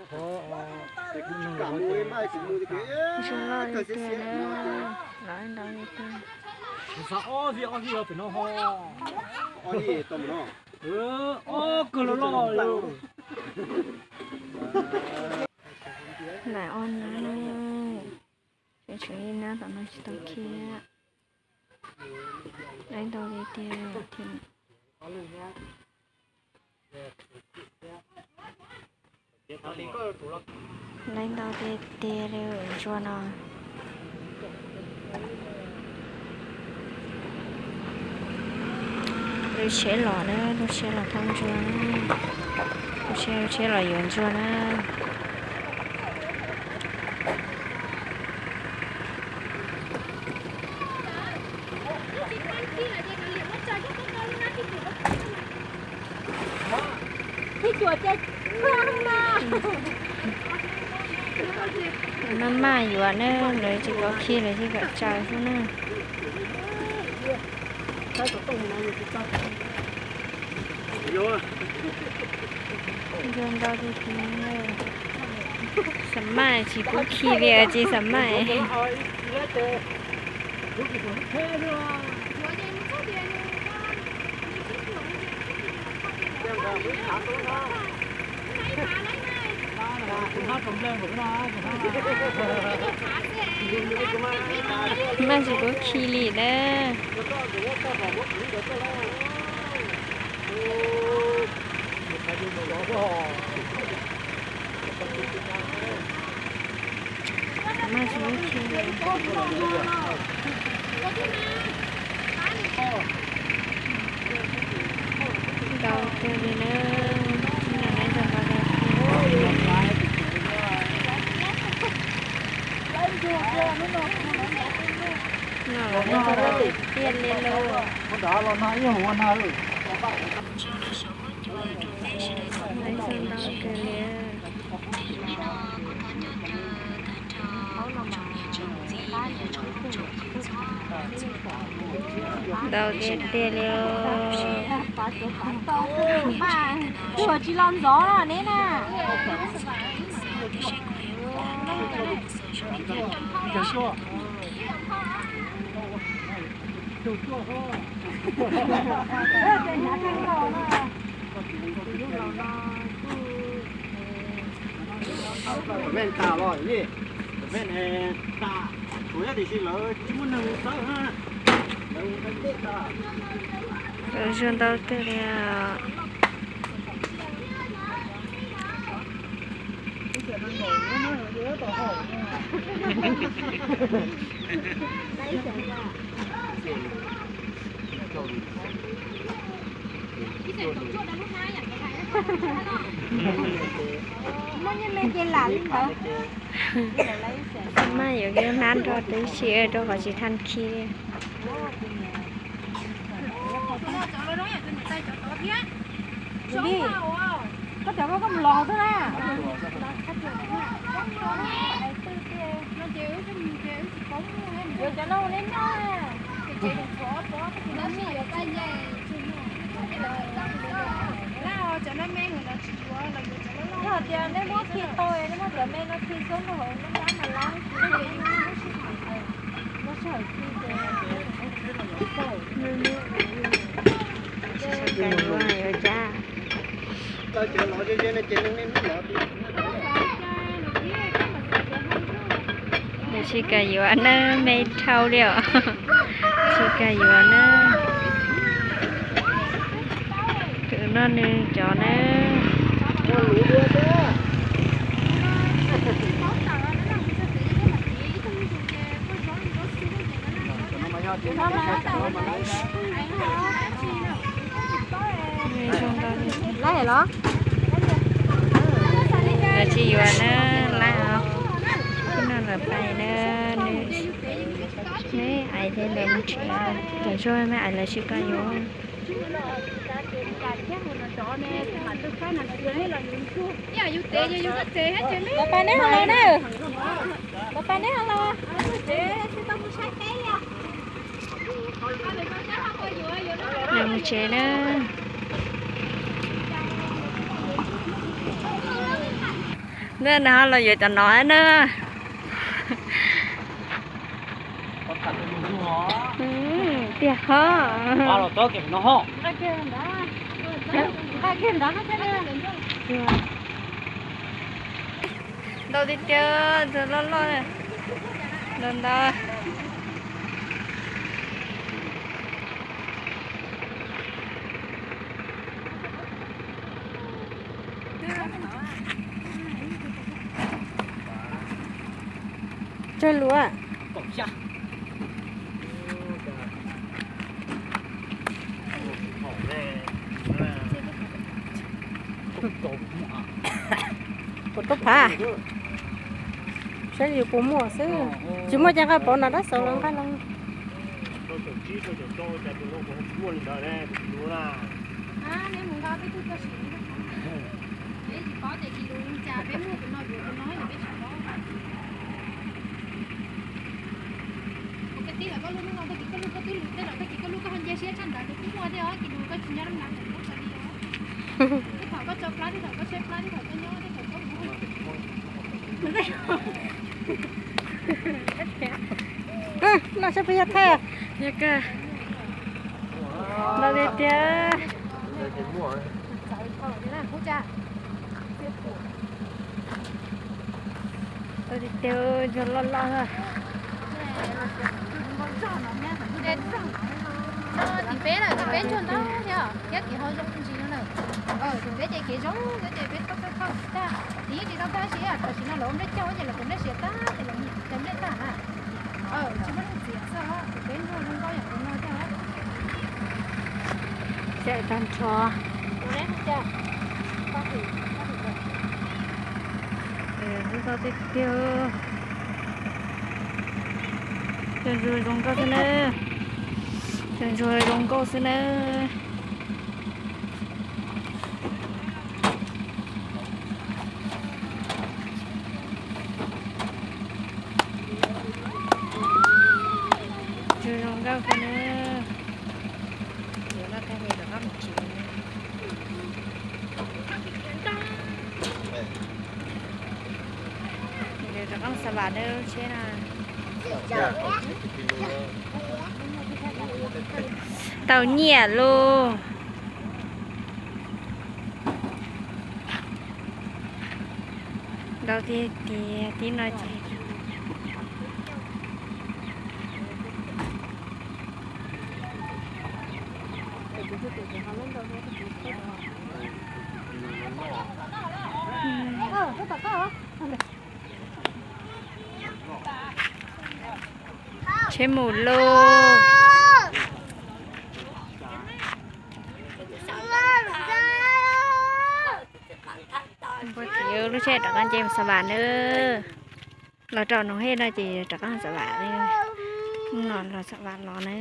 Zoo loj li tiag na, lawv ntau li tiag. Lam ob nab na, tseem tshuav ib nab tom no tsis tau khi. Lawv ntau li tiag. Lawv ntau tiag tiag li ntsuag no. Lub tsheb los na, lub tsheb los thauj ntsuag na. Lub tsheb, lub tsheb los yuav ntsuag na. Maj maj yuav na, lawv tsis kam khi, lawv tsis kam tsaws xwb na. Ntsuag ntau tiag tiag. Xam maj tsis pub khi li, tsis xam maj. Maj tsis pub khi li na. Maj tsis pub khi li. Ntau kawg li na, ib yam li ntau ntau li. No los ntau tiag tiag li lauj. Ntau kawg li. Ntau tiag tiag li. Mas tus tsis los ntxov neb na. Tus me tas los, tus me tas, tsuav yog tiam sis lawv tsis muaj neeg txawb na, lawv ua ntej tas. Lawv zuag ntau kawg li. Maj yuav kiag hnab nrog tib si rau qhov tsis thaj khi li. Koj cov koj mus los xwb na. Yuav cov no ua neb noj. Yog tias neb muab khi tau, neb muab cov me no khi xwb rau hauv neb nab mas lab. Muab sij hawm khi ces. Sib sab ka yuav yuav cab. Nws tsis kam yuav na, me dhau li os. Tsis kam yuav na. Tus no nws cov na. Lawv tsis yuav na, lawv os. Hnub no lawv pais na, neb ais thiab lawv mus tsev, cov zog me ais lawv tsis kam yuav. Lawv pais neb ho los na. Lawv pais neb ho los. Lawv mus tsev na. Neb nws ho los yuav cov no na. Tiag ho. Ntau tiag tiag, ntau loj loj, ntau ntau. Tsawg lus? Kuv tub phav, saib yus puas muaj xwb. Tsis muaj ces nqa pauv no dab xaus los nqa los. Noj saib puas yog thaj. Yog kawg. Noj tiag tiag. Tiag tiag, ntsuag loj loj. Tim peb lawm, tim peb ntsuag ntau thiab, thiab kev ho zoo ntsis no na. Tim peb ces kev zoo, peb ces peb thauj thauj thauj tag, tim yeej tsis tau tag sis tam sim no lawv ua nplej cog ces lawv tus nplej siav tag ces lawv cov nplej tag na. Tsis muaj leej txiav xwb os, tim peb ntsuag zoo nkauj yam no thiab. Xyaw tag nrho. Zoo nkauj tiag tiag. Cov ntsuag zoo nkauj xwb na. Cov ntsuag zoo nkauj xwb na. Ntsuag zoo nkauj kawg na. Rov qab xa vas na lub tsheb na. Tau nyiaj lauj. Ntau tiag tiag, tib no ces. Tsheb mus lauj. Lub tsheb rov qab nce mus xa vas na. Los rau Noov Hej no ces rov qab xa vas. Hnub no los xa vas los na.